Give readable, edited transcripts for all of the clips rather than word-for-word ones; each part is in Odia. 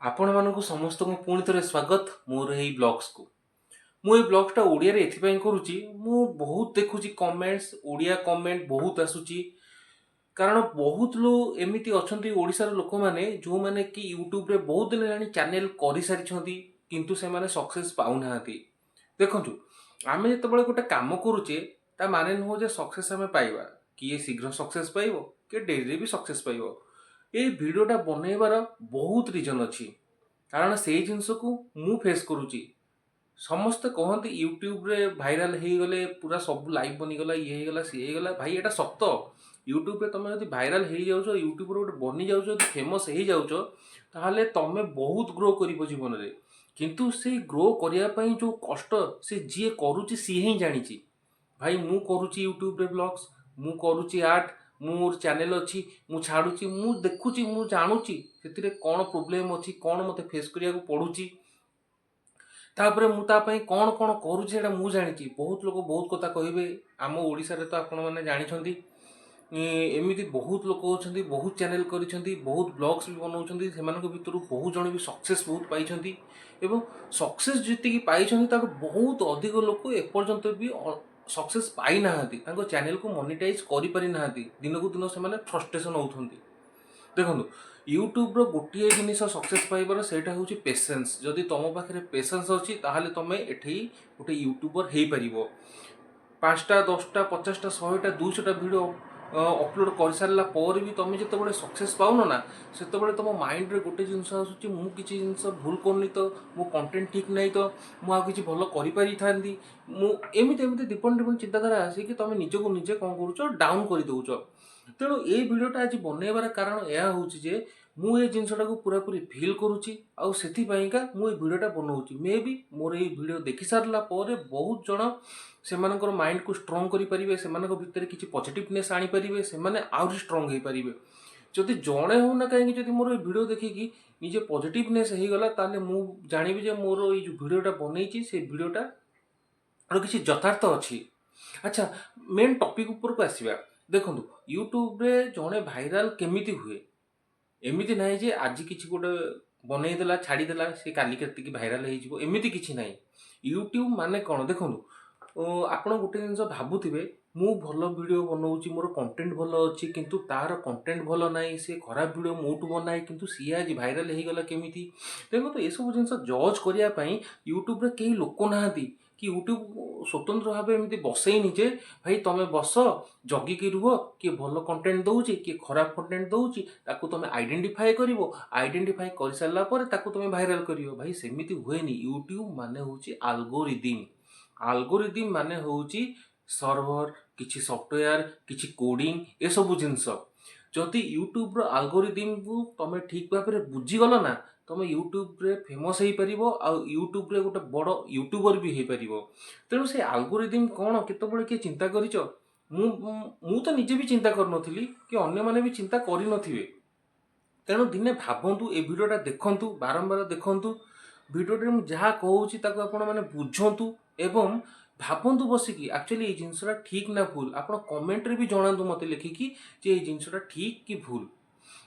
ଆପଣମାନଙ୍କୁ ସମସ୍ତଙ୍କୁ ପୁଣି ଥରେ ସ୍ୱାଗତ ମୋର ଏଇ ବ୍ଲଗ୍ସକୁ। ମୁଁ ଏଇ ବ୍ଲଗ୍ସଟା ଓଡ଼ିଆରେ ଏଥିପାଇଁ କରୁଛି, ମୁଁ ବହୁତ ଦେଖୁଛି କମେଣ୍ଟସ୍, ଓଡ଼ିଆ କମେଣ୍ଟ ବହୁତ ଆସୁଛି। କାରଣ ବହୁତ ଲୋକ ଏମିତି ଅଛନ୍ତି, ଓଡ଼ିଶାର ଲୋକମାନେ, ଯେଉଁମାନେ କି ୟୁଟ୍ୟୁବରେ ବହୁତ ଦିନ ହେଲାଣି ଚ୍ୟାନେଲ୍ କରିସାରିଛନ୍ତି, କିନ୍ତୁ ସେମାନେ ସକ୍ସେସ୍ ପାଉନାହାନ୍ତି। ଦେଖନ୍ତୁ, ଆମେ ଯେତେବେଳେ ଗୋଟେ କାମ କରୁଛେ, ତା ମାନେ ନୁହଁ ଯେ ସକ୍ସେସ୍ ଆମେ ପାଇବା। କିଏ ଶୀଘ୍ର ସକ୍ସେସ୍ ପାଇବ, କିଏ ଡେରିରେ ବି ସକ୍ସେସ୍ ପାଇବ। ଏଇ ଭିଡ଼ିଓଟା ବନେଇବାର ବହୁତ ରିଜନ୍ ଅଛି, କାରଣ ସେଇ ଜିନିଷକୁ ମୁଁ ଫେସ୍ କରୁଛି। ସମସ୍ତେ କହନ୍ତି ୟୁଟ୍ୟୁବରେ ଭାଇରାଲ ହେଇଗଲେ ପୁରା ସବୁ ଲାଇଫ୍ ବନିଗଲା, ଇଏ ହେଇଗଲା, ସିଏ ହେଇଗଲା। ଭାଇ, ଏଇଟା ସତ। ୟୁଟ୍ୟୁବରେ ତମେ ଯଦି ଭାଇରାଲ ହେଇଯାଉଛ, ୟୁଟ୍ୟୁବରେ ଗୋଟେ ବନିଯାଉଛ, ଯଦି ଫେମସ୍ ହେଇଯାଉଛ, ତାହେଲେ ତମେ ବହୁତ ଗ୍ରୋ କରିବ ଜୀବନରେ। କିନ୍ତୁ ସେଇ ଗ୍ରୋ କରିବା ପାଇଁ ଯେଉଁ କଷ୍ଟ, ସେ ଯିଏ କରୁଛି ସିଏ ହିଁ ଜାଣିଛି। ଭାଇ, ମୁଁ କରୁଛି ୟୁଟ୍ୟୁବରେ ବ୍ଲଗ୍ସ, ମୁଁ କରୁଛି ଆର୍ଟ, ମୋର ଚ୍ୟାନେଲ୍ ଅଛି, ମୁଁ ଛାଡ଼ୁଛି, ମୁଁ ଦେଖୁଛି, ମୁଁ ଜାଣୁଛି ସେଥିରେ କ'ଣ ପ୍ରୋବ୍ଲେମ୍ ଅଛି, କ'ଣ ମୋତେ ଫେସ୍ କରିବାକୁ ପଡ଼ୁଛି। ତାପରେ ମୁଁ ତା ପାଇଁ କ'ଣ କ'ଣ କରୁଛି, ସେଇଟା ମୁଁ ଜାଣିଛି। ବହୁତ ଲୋକ ବହୁତ କଥା କହିବେ। ଆମ ଓଡ଼ିଶାରେ ତ ଆପଣମାନେ ଜାଣିଛନ୍ତି, ଏମିତି ବହୁତ ଲୋକ ଅଛନ୍ତି, ବହୁତ ଚ୍ୟାନେଲ୍ କରିଛନ୍ତି, ବହୁତ ବ୍ଲଗ୍ସ ବି ବନାଉଛନ୍ତି। ସେମାନଙ୍କ ଭିତରୁ ବହୁତ ଜଣ ବି ସକ୍ସେସ୍ ବହୁତ ପାଇଛନ୍ତି ଏବଂ ସକ୍ସେସ୍ ଯେତିକି ପାଇଛନ୍ତି, ତାଠୁ ବହୁତ ଅଧିକ ଲୋକ ଏପର୍ଯ୍ୟନ୍ତ ବି ସକ୍ସେସ୍ ପାଇନାହାନ୍ତି, ତାଙ୍କ ଚ୍ୟାନେଲକୁ ମନିଟାଇଜ୍ କରିପାରି ନାହାନ୍ତି। ଦିନକୁ ଦିନ ସେମାନେ ଫ୍ରଷ୍ଟ୍ରେସନ୍ ହେଉଛନ୍ତି। ଦେଖନ୍ତୁ, ୟୁଟ୍ୟୁବର ଗୋଟିଏ ଜିନିଷ ସକ୍ସେସ୍ ପାଇବାର, ସେଇଟା ହେଉଛି ପେସେନ୍ସ। ଯଦି ତୁମ ପାଖରେ ପେସେନ୍ସ ଅଛି, ତାହେଲେ ତୁମେ ଏଠି ଗୋଟେ ୟୁଟ୍ୟୁବର ହେଇପାରିବ। 5ଟା, 10ଟା, 50ଟା, 100ଟା, 200ଟା ଭିଡ଼ିଓ ଅପଲୋଡ଼ କରିସାରିଲା ପରେ ବି ତୁମେ ଯେତେବେଳେ ସକ୍ସେସ୍ ପାଉନ ନା, ସେତେବେଳେ ତୁମ ମାଇଣ୍ଡରେ ଗୋଟେ ଜିନିଷ ଆସୁଛି, ମୁଁ କିଛି ଜିନିଷ ଭୁଲ କରୁନି ତ? ମୋ କଣ୍ଟେଣ୍ଟ ଠିକ୍ ନାହିଁ ତ? ମୁଁ ଆଉ କିଛି ଭଲ କରିପାରିଥାନ୍ତି। ମୁଁ ଏମିତି ଏମିତି ଡିଫରେଣ୍ଟ ଡିଫରେଣ୍ଟ ଚିନ୍ତାଧାରା ଆସିକି ତୁମେ ନିଜକୁ ନିଜେ କ'ଣ କରୁଛ, ଡାଉନ୍ କରିଦେଉଛ। ତେଣୁ ଏଇ ଭିଡ଼ିଓଟା ଆଜି ବନେଇବାର କାରଣ ଏହା ହେଉଛି ଯେ ମୁଁ ଏ ଜିନିଷଟାକୁ ପୁରାପୁରି ଫିଲ୍ କରୁଛି ଆଉ ସେଥିପାଇଁକା ମୁଁ ଏଇ ଭିଡ଼ିଓଟା ବନଉଛି। ମେ ବି ମୋର ଏଇ ଭିଡ଼ିଓ ଦେଖି ସାରିଲା ପରେ ବହୁତ ଜଣ ସେମାନଙ୍କର ମାଇଣ୍ଡକୁ ଷ୍ଟ୍ରଙ୍ଗ କରିପାରିବେ, ସେମାନଙ୍କ ଭିତରେ କିଛି ପଜିଟିଭନେସ୍ ଆଣିପାରିବେ, ସେମାନେ ଆହୁରି ଷ୍ଟ୍ରଙ୍ଗ ହେଇପାରିବେ। ଯଦି ଜଣେ ହଉ ନା କାହିଁକି, ଯଦି ମୋର ଏଇ ଭିଡ଼ିଓ ଦେଖିକି ନିଜେ ପଜିଟିଭନେସ୍ ହେଇଗଲା, ତାହେଲେ ମୁଁ ଜାଣିବି ଯେ ମୋର ଏଇ ଯେଉଁ ଭିଡ଼ିଓଟା ବନେଇଛି, ସେ ଭିଡ଼ିଓଟା ର କିଛି ଯଥାର୍ଥ ଅଛି। ଆଚ୍ଛା, ମେନ୍ ଟପିକ୍ ଉପରକୁ ଆସିବା। ଦେଖନ୍ତୁ, ୟୁଟ୍ୟୁବରେ ଜଣେ ଭାଇରାଲ କେମିତି ହୁଏ? ଏମିତି ନାହିଁ ଯେ ଆଜି କିଛି ଗୋଟେ ବନେଇଦେଲା, ଛାଡ଼ିଦେଲା, ସେ କାଲି କେତିକି ଭାଇରାଲ ହେଇଯିବ, ଏମିତି କିଛି ନାହିଁ। ୟୁଟ୍ୟୁବ ମାନେ କ'ଣ? ଦେଖନ୍ତୁ, ଆପଣ ଗୋଟେ ଜିନିଷ ଭାବୁଥିବେ, ମୁଁ ଭଲ ଭିଡ଼ିଓ ବନଉଛି, ମୋର କଣ୍ଟେଣ୍ଟ ଭଲ ଅଛି, କିନ୍ତୁ ତାର କଣ୍ଟେଣ୍ଟ ଭଲ ନାହିଁ, ସେ ଖରାପ ଭିଡ଼ିଓ ମୋଠୁ ବନାଏ, କିନ୍ତୁ ସିଏ ଆଜି ଭାଇରାଲ ହେଇଗଲା କେମିତି? ଦେଖନ୍ତୁ, ଏସବୁ ଜିନିଷ ଜଜ୍ କରିବା ପାଇଁ ୟୁଟ୍ୟୁବରେ କେହି ଲୋକ ନାହାନ୍ତି କି ୟୁଟ୍ୟୁବ ସ୍ୱତନ୍ତ୍ର ଭାବେ ଏମିତି ବସେଇନି ଯେ ଭାଇ, ତମେ ବସ, ଜଗିକି ରୁହ, କିଏ ଭଲ କଣ୍ଟେଣ୍ଟ ଦେଉଛି, କିଏ ଖରାପ କଣ୍ଟେଣ୍ଟ ଦେଉଛି, ତାକୁ ତମେ ଆଇଡେଣ୍ଟିଫାଏ କରିବ, ଆଇଡେଣ୍ଟିଫାଏ କରିସାରିଲା ପରେ ତାକୁ ତମେ ଭାଇରାଲ କରିବ। ଭାଇ, ସେମିତି ହୁଏନି। ୟୁଟ୍ୟୁବ ମାନେ ହେଉଛି ଆଲଗୋରିଦିମ୍। ଆଲଗୋରିଦିମ୍ ମାନେ ହେଉଛି ସର୍ଭର, କିଛି ସଫ୍ଟୱେୟାର, କିଛି କୋଡ଼ିଂ, ଏସବୁ ଜିନିଷ। ଯଦି ୟୁଟ୍ୟୁବର ଆଲଗୋରିଦିମ୍କୁ ତମେ ଠିକ୍ ଭାବରେ ବୁଝିଗଲ ନା, ତମେ ୟୁଟ୍ୟୁବରେ ଫେମସ୍ ହେଇପାରିବ ଆଉ ୟୁଟ୍ୟୁବରେ ଗୋଟେ ବଡ଼ ୟୁଟ୍ୟୁବର ବି ହେଇପାରିବ। ତେଣୁ ସେ ଆଲଗୋରିଦିମ୍ କ'ଣ, କେତେବେଳେ କିଏ ଚିନ୍ତା କରିଛ? ମୁଁ ତ ନିଜେ ବି ଚିନ୍ତା କରିନଥିଲି କି ଅନ୍ୟମାନେ ବି ଚିନ୍ତା କରିନଥିବେ। ତେଣୁ ଦିନେ ଭାବନ୍ତୁ, ଏ ଭିଡ଼ିଓଟା ଦେଖନ୍ତୁ, ବାରମ୍ବାର ଦେଖନ୍ତୁ। ଭିଡ଼ିଓଟିରେ ମୁଁ ଯାହା କହୁଛି, ତାକୁ ଆପଣମାନେ ବୁଝନ୍ତୁ ଏବଂ ଭାବନ୍ତୁ ବସିକି, ଆକ୍ଚୁଆଲି ଏଇ ଜିନିଷଟା ଠିକ୍ ନା ଭୁଲ। ଆପଣ କମେଣ୍ଟରେ ବି ଜଣାନ୍ତୁ ମୋତେ ଲେଖିକି ଯେ ଏଇ ଜିନିଷଟା ଠିକ୍ କି ଭୁଲ।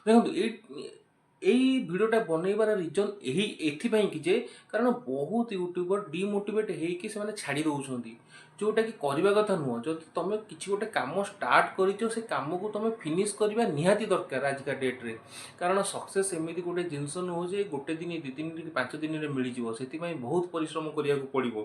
ଦେଖନ୍ତୁ, ଏଇ ଏଇ ଭିଡ଼ିଓଟା ବନେଇବାର ରିଜନ୍ ଏହି ଏଥିପାଇଁ କି ଯେ କାରଣ ବହୁତ ୟୁଟ୍ୟୁବର ଡିମୋଟିଭେଟ୍ ହେଇକି ସେମାନେ ଛାଡ଼ି ଦେଉଛନ୍ତି, ଯେଉଁଟାକି କରିବା କଥା ନୁହଁ। ଯଦି ତୁମେ କିଛି ଗୋଟେ କାମ ଷ୍ଟାର୍ଟ କରିଛ, ସେ କାମକୁ ତୁମେ ଫିନିଶ୍ କରିବା ନିହାତି ଦରକାର ଆଜିକା ଡେଟ୍ରେ। କାରଣ ସକ୍ସେସ୍ ଏମିତି ଗୋଟେ ଜିନିଷ ନୁହଁ ଯେ ଗୋଟେ ଦିନ, 2 ଦିନ କି 5 ଦିନରେ ମିଳିଯିବ। ସେଥିପାଇଁ ବହୁତ ପରିଶ୍ରମ କରିବାକୁ ପଡ଼ିବ।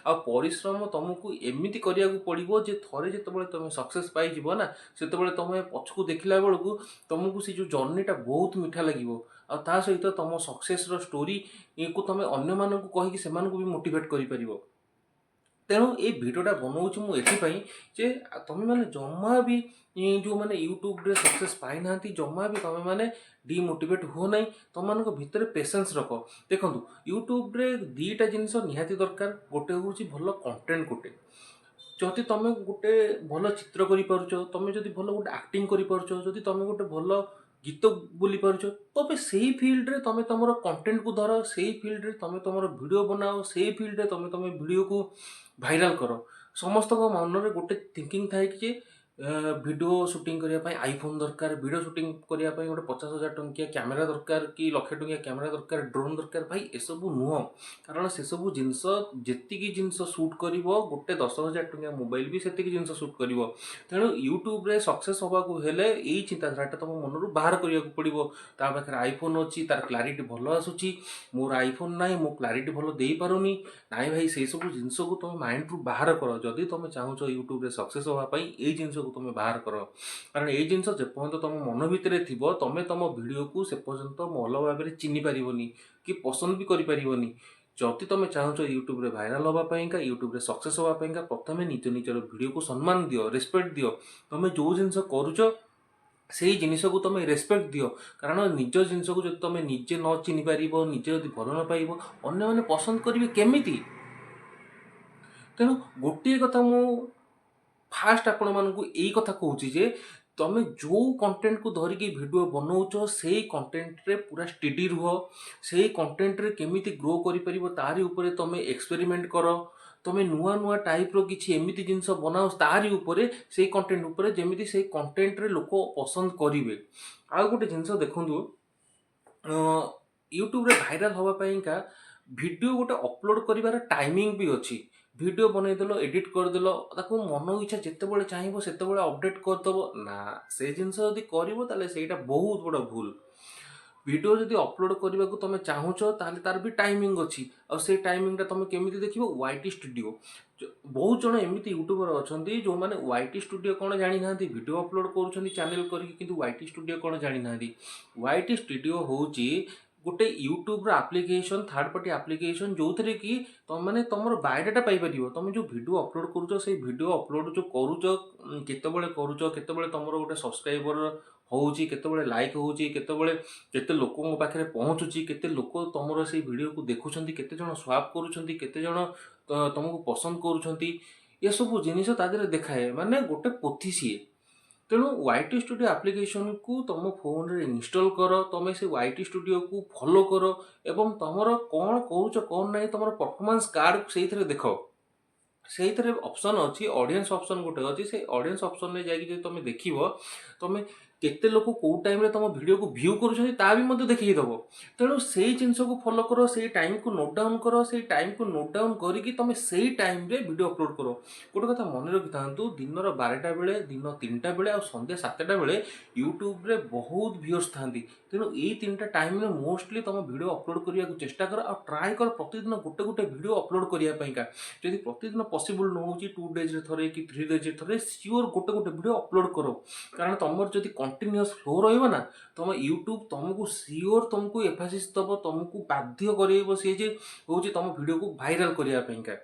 ଆଉ ପରିଶ୍ରମ ତୁମକୁ ଏମିତି କରିବାକୁ ପଡ଼ିବ ଯେ ଥରେ ଯେତେବେଳେ ତୁମେ ସକ୍ସେସ୍ ପାଇଯିବ ନା, ସେତେବେଳେ ତୁମେ ପଛକୁ ଦେଖିଲା ବେଳକୁ ତୁମକୁ ସେ ଯେଉଁ ଜର୍ଣ୍ଣିଟା ବହୁତ ମିଠା ଲାଗିବ। ଆଉ ତା ସହିତ ତୁମ ସକ୍ସେସ୍ର ଷ୍ଟୋରିକୁ ତୁମେ ଅନ୍ୟମାନଙ୍କୁ କହିକି ସେମାନଙ୍କୁ ବି ମୋଟିଭେଟ୍ କରିପାରିବ। ତେଣୁ ଏଇ ଭିଡ଼ିଓଟା ବନଉଛି ମୁଁ ଏଥିପାଇଁ ଯେ ତୁମେମାନେ ଜମା ବି, ଯେଉଁମାନେ ୟୁଟ୍ୟୁବରେ ସକ୍ସେସ୍ ପାଇନାହାନ୍ତି, ଜମା ବି ତୁମେମାନେ ଡିମୋଟିଭେଟ୍ ହୁଅ ନାହିଁ। ତୁମମାନଙ୍କ ଭିତରେ ପେସେନ୍ସ ରଖ। ଦେଖନ୍ତୁ, ୟୁଟ୍ୟୁବରେ ଦୁଇଟା ଜିନିଷ ନିହାତି ଦରକାର। ଗୋଟେ ହେଉଛି ଭଲ କଣ୍ଟେଣ୍ଟ। ଗୋଟେ ଯଦି ତୁମେ ଗୋଟେ ଭଲ ଚିତ୍ର କରିପାରୁଛ, ତୁମେ ଯଦି ଭଲ ଗୋଟେ ଆକ୍ଟିଂ କରିପାରୁଛ, ଯଦି ତୁମେ ଗୋଟେ ଭଲ ଗୀତ ବୋଲି ପାରୁଛ, ତମେ ସେଇ ଫିଲ୍ଡରେ ତୁମେ ତୁମର କଣ୍ଟେଣ୍ଟକୁ ଧର, ସେଇ ଫିଲ୍ଡରେ ତୁମେ ତୁମର ଭିଡ଼ିଓ ବନାଅ, ସେଇ ଫିଲ୍ଡରେ ତୁମେ ତୁମେ ଭିଡ଼ିଓକୁ ଭାଇରାଲ କର। ସମସ୍ତଙ୍କ ମନରେ ଗୋଟେ ଥିଙ୍କିଂ ଥାଏ କି ଯେ ଭିଡ଼ିଓ ସୁଟିଂ କରିବା ପାଇଁ ଆଇଫୋନ୍ ଦରକାର, ଭିଡ଼ିଓ ସୁଟିଂ କରିବା ପାଇଁ ଗୋଟେ 50,000 ଟଙ୍କିଆ କ୍ୟାମେରା ଦରକାର କି ଲକ୍ଷେ ଟଙ୍କିଆ କ୍ୟାମେରା ଦରକାର, ଡ୍ରୋନ୍ ଦରକାର। ଭାଇ, ଏସବୁ ନୁହଁ। କାରଣ ସେସବୁ ଜିନିଷ ଯେତିକି ଜିନିଷ ସୁଟ୍ କରିବ, ଗୋଟେ 10,000 ଟଙ୍କିଆ ମୋବାଇଲ ବି ସେତିକି ଜିନିଷ ସୁଟ୍ କରିବ। ତେଣୁ ୟୁଟ୍ୟୁବରେ ସକ୍ସେସ୍ ହେବାକୁ ହେଲେ ଏଇ ଚିନ୍ତାଧାରାଟା ତୁମ ମନରୁ ବାହାର କରିବାକୁ ପଡ଼ିବ। ତା ପାଖରେ ଆଇଫୋନ୍ ଅଛି, ତାର କ୍ଲାରିଟି ଭଲ ଆସୁଛି, ମୋର ଆଇଫୋନ୍ ନାହିଁ, ମୁଁ କ୍ଲାରିଟି ଭଲ ଦେଇପାରୁନି। ନାଇଁ ଭାଇ, ସେସବୁ ଜିନିଷକୁ ତୁମେ ମାଇଣ୍ଡରୁ ବାହାର କର। ଯଦି ତୁମେ ଚାହୁଁଛ ୟୁଟ୍ୟୁବରେ ସକ୍ସେସ୍ ହେବା ପାଇଁ, ଏଇ ଜିନିଷକୁ ତୁମେ ବାହାର କର। କାରଣ ଏଇ ଜିନିଷ ଯେପର୍ଯ୍ୟନ୍ତ ତୁମ ମନ ଭିତରେ ଥିବ, ତୁମେ ତୁମ ଭିଡ଼ିଓକୁ ସେ ପର୍ଯ୍ୟନ୍ତ ଭଲ ଭାବରେ ଚିହ୍ନି ପାରିବନି କି ପସନ୍ଦ ବି କରିପାରିବନି। ଯଦି ତୁମେ ଚାହୁଁଛ ୟୁଟ୍ୟୁବରେ ଭାଇରାଲ ହେବା ପାଇଁକା, ୟୁଟ୍ୟୁବରେ ସକ୍ସେସ୍ ହେବା ପାଇଁକା, ପ୍ରଥମେ ନିଜ ନିଜର ଭିଡ଼ିଓକୁ ସମ୍ମାନ ଦିଅ, ରେସପେକ୍ଟ ଦିଅ। ତୁମେ ଯେଉଁ ଜିନିଷ କରୁଛ, ସେଇ ଜିନିଷକୁ ତୁମେ ରେସପେକ୍ଟ ଦିଅ। କାରଣ ନିଜ ଜିନିଷକୁ ଯଦି ତୁମେ ନିଜେ ନ ଚିହ୍ନି ପାରିବ, ନିଜେ ଯଦି ଭଲ ନ ପାଇବ, ଅନ୍ୟମାନେ ପସନ୍ଦ କରିବେ କେମିତି? ତେଣୁ ଗୋଟିଏ କଥା ମୁଁ ଫାଷ୍ଟ ଆପଣମାନଙ୍କୁ ଏଇ କଥା କହୁଛି ଯେ ତମେ ଯେଉଁ କଣ୍ଟେଣ୍ଟକୁ ଧରିକି ଭିଡ଼ିଓ ବନଉଛ, ସେଇ କଣ୍ଟେଣ୍ଟରେ ପୁରା ଷ୍ଟେଡ଼ି ରୁହ। ସେଇ କଣ୍ଟେଣ୍ଟରେ କେମିତି ଗ୍ରୋ କରିପାରିବ, ତାରି ଉପରେ ତମେ ଏକ୍ସପେରିମେଣ୍ଟ କର। ତମେ ନୂଆ ନୂଆ ଟାଇପ୍ର କିଛି ଏମିତି ଜିନିଷ ବନାଅ ତାରି ଉପରେ, ସେଇ କଣ୍ଟେଣ୍ଟ ଉପରେ, ଯେମିତି ସେଇ କଣ୍ଟେଣ୍ଟରେ ଲୋକ ପସନ୍ଦ କରିବେ। ଆଉ ଗୋଟେ ଜିନିଷ ଦେଖନ୍ତୁ, ୟୁଟ୍ୟୁବରେ ଭାଇରାଲ ହେବା ପାଇଁକା ଭିଡ଼ିଓ ଗୋଟେ ଅପଲୋଡ଼ କରିବାର ଟାଇମିଂ ବି ଅଛି। ଭିଡ଼ିଓ ବନେଇଦେଲ, ଏଡ଼ିଟ୍ କରିଦେଲ, ତାକୁ ମନ ଇଚ୍ଛା ଯେତେବେଳେ ଚାହିଁବ ସେତେବେଳେ ଅପଡ଼େଟ୍ କରିଦେବ ନା, ସେ ଜିନିଷ ଯଦି କରିବ, ତାହେଲେ ସେଇଟା ବହୁତ ବଡ଼ ଭୁଲ। ଭିଡ଼ିଓ ଯଦି ଅପଲୋଡ଼ କରିବାକୁ ତୁମେ ଚାହୁଁଛ, ତାହେଲେ ତାର ବି ଟାଇମିଂ ଅଛି। ଆଉ ସେଇ ଟାଇମିଂଟା ତୁମେ କେମିତି ଦେଖିବ? ୱାଇଟି ଷ୍ଟୁଡ଼ିଓ। ବହୁତ ଜଣ ଏମିତି ୟୁଟ୍ୟୁବର ଅଛନ୍ତି, ଯେଉଁମାନେ ୱାଇଟି ଷ୍ଟୁଡ଼ିଓ କ'ଣ ଜାଣିନାହାନ୍ତି। ଭିଡ଼ିଓ ଅପଲୋଡ଼ କରୁଛନ୍ତି ଚ୍ୟାନେଲ୍ କରିକି, କିନ୍ତୁ ୱାଇଟି ଷ୍ଟୁଡ଼ିଓ କ'ଣ ଜାଣିନାହାନ୍ତି। ୱାଇଟି ଷ୍ଟୁଡ଼ିଓ ହେଉଛି ଗୋଟେ ୟୁଟ୍ୟୁବର ଆପ୍ଲିକେସନ୍, ଥାର୍ଡ଼ ପାର୍ଟି ଆପ୍ଲିକେସନ୍, ଯେଉଁଥିରେ କି ତୁମେ ତୁମର ବାୟୋଡାଟା ପାଇପାରିବ। ତୁମେ ଯେଉଁ ଭିଡ଼ିଓ ଅପଲୋଡ଼ କରୁଛ, ସେଇ ଭିଡ଼ିଓ ଅପଲୋଡ଼ ଯେଉଁ କରୁଛ, କେତେବେଳେ କରୁଛ, କେତେବେଳେ ତୁମର ଗୋଟେ ସବସ୍କ୍ରାଇବର ହେଉଛି, କେତେବେଳେ ଲାଇକ୍ ହେଉଛି, କେତେବେଳେ କେତେ ଲୋକଙ୍କ ପାଖରେ ପହଞ୍ଚୁଛି, କେତେ ଲୋକ ତୁମର ସେଇ ଭିଡ଼ିଓକୁ ଦେଖୁଛନ୍ତି, କେତେ ଜଣ ସ୍ୱାଇପ୍ କରୁଛନ୍ତି, କେତେ ଜଣ ତୁମକୁ ପସନ୍ଦ କରୁଛନ୍ତି, ଏସବୁ ଜିନିଷ ତା ଦେହରେ ଦେଖାଏ। ମାନେ ଗୋଟେ ପୋଥି ସିଏ। ତେଣୁ ୱାଇଟି ଷ୍ଟୁଡ଼ିଓ ଆପ୍ଲିକେସନକୁ ତୁମ ଫୋନରେ ଇନଷ୍ଟଲ୍ କର। ତୁମେ ସେ ୱାଇଟି ଷ୍ଟୁଡ଼ିଓକୁ ଫଲୋ କର ଏବଂ ତୁମର କ'ଣ କରୁଛ, କ'ଣ ନାହିଁ, ତୁମର ପରଫର୍ମାନ୍ସ କାର୍ଡ଼କୁ ସେଇଥିରେ ଦେଖ। ସେଇଥିରେ ଅପସନ୍ ଅଛି, ଅଡ଼ିଏନ୍ସ ଅପସନ୍ ଗୋଟେ ଅଛି। ସେଇ ଅଡ଼ିଏନ୍ସ ଅପସନ୍ରେ ଯାଇକି ଯଦି ତୁମେ ଦେଖିବ, ତୁମେ କେତେ ଲୋକ କେଉଁ ଟାଇମ୍ରେ ତୁମ ଭିଡ଼ିଓକୁ ଭ୍ୟୁ କରୁଛନ୍ତି, ତା ବି ମଧ୍ୟ ଦେଖେଇ ଦେବ। ତେଣୁ ସେଇ ଜିନିଷକୁ ଫଲୋ କର, ସେଇ ଟାଇମ୍କୁ ନୋଟ୍ ଡାଉନ୍ କର। ସେଇ ଟାଇମ୍କୁ ନୋଟ୍ ଡାଉନ୍ କରିକି ତୁମେ ସେଇ ଟାଇମ୍ରେ ଭିଡ଼ିଓ ଅପଲୋଡ଼ କର। ଗୋଟେ କଥା ମନେ ରଖିଥାନ୍ତୁ, ଦିନର 12ଟା ବେଳେ, ଦିନ 3ଟା ବେଳେ ଆଉ ସନ୍ଧ୍ୟା 7ଟା ବେଳେ ୟୁଟ୍ୟୁବରେ ବହୁତ ଭିଉର୍ସ ଥାନ୍ତି। ତେଣୁ ଏଇ ତିନିଟା ଟାଇମ୍ରେ ମୋଷ୍ଟଲି ତୁମ ଭିଡ଼ିଓ ଅପଲୋଡ଼ କରିବାକୁ ଚେଷ୍ଟା କର। ଆଉ ଟ୍ରାଏ କର ପ୍ରତିଦିନ ଗୋଟେ ଗୋଟେ ଭିଡ଼ିଓ ଅପଲୋଡ଼ କରିବା ପାଇଁକା। ଯଦି ପ୍ରତିଦିନ ପସିବୁଲ୍ ନ ହେଉଛି, 2 ଡେଜ୍ରେ ଥରେ କି 3 ଡେଜ୍ରେ ଥରେ ସିଓର ଗୋଟେ ଗୋଟେ ଭିଡ଼ିଓ ଅପଲୋଡ଼ କର। କାରଣ ତୁମର ଯଦି କଣ୍ଟିନ୍ୟୁଅସ୍ ଫ୍ଲୋ ରହିବ ନା, ତୁମ ୟୁଟ୍ୟୁବ୍ ତୁମକୁ ସିଓର ତୁମକୁ ଏମ୍ଫାସିସ୍ ଦେବ, ତୁମକୁ ବାଧ୍ୟ କରେଇବ ସିଏ ଯେ ହେଉଛି ତୁମ ଭିଡ଼ିଓକୁ ଭାଇରାଲ କରିବା ପାଇଁକା।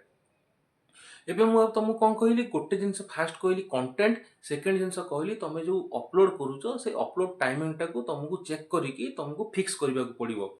ଏବେ ମୁଁ ଆଉ ତୁମକୁ କ'ଣ କହିଲି? ଗୋଟେ ଜିନିଷ ଫାଷ୍ଟ କହିଲି କଣ୍ଟେଣ୍ଟ, ସେକେଣ୍ଡ ଜିନିଷ କହିଲି ତୁମେ ଯେଉଁ ଅପଲୋଡ଼ କରୁଛ, ସେଇ ଅପଲୋଡ଼ ଟାଇମିଂଟାକୁ ତୁମକୁ ଚେକ୍ କରିକି ତୁମକୁ ଫିକ୍ସ କରିବାକୁ ପଡ଼ିବ।